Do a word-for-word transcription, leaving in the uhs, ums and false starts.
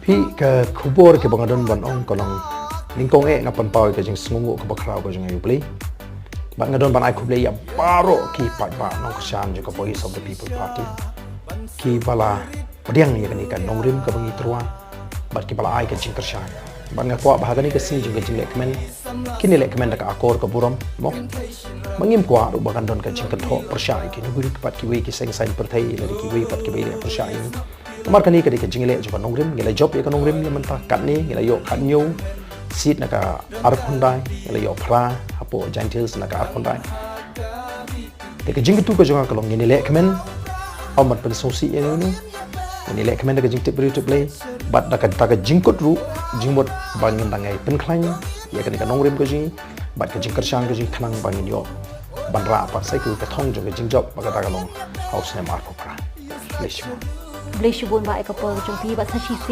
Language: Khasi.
Phi, ka khubor kaba nga don ban ong ka long, nyngkong eh nga pynpaw ïa ka jingsngewnguh kaba khraw ka jong ngi ïa U Blei. Bad nga don ban ai khublei ïa baroh ki paidbah nongkyrshan jong ka Voice of the People Party, kiba la pdiang ïa kane ka nongrim kaba ngi tyrwa bad kiba la ai ka jingkyrshan. Bad nga kwah ba ha kane ka sngi jong ka jinglehkmen, kin ïalehkmen da ka akor ka burom, mo, ba ngim kwah ruh ba kan don ka jingkynthoh pyrshah ïa kino kino pat kiwei ki seng saiñ pyrthei lane kiwei pat kiba ïaleh pyrshah ïa ngi. Namar kane ka dei ka jingleh jong ka nongrim, ngi la jop ïa ka nongrim ïa mynta. Katne ngi la ïoh katno seat na ka arphew khyndai, ngi la ïoh phra hapoh Jaintia Hills na ka arphew khyndai. Te ka jingkyntu ka jong nga ka long, ngin ïalehkmen, ym ban pynsngewsih ïa uno uno. Ngin ïalehkmen da ka jingtip briew tip Blei bad da ka, da ka jingkut ruh jingmut ba ngin dang ïai pynkhlaiñ ïa kane ka nongrim ka jong ngi bad ka jingkyrshan ka jong ngi, khnang ba ngin ïoh ban rah pat sa ïa ka thong jong ka jingjop ba kata ka long ha u snem arphew phra. Khublei shibun. Khublei shibun Bah ïa ka por jong phi, bad sa shisien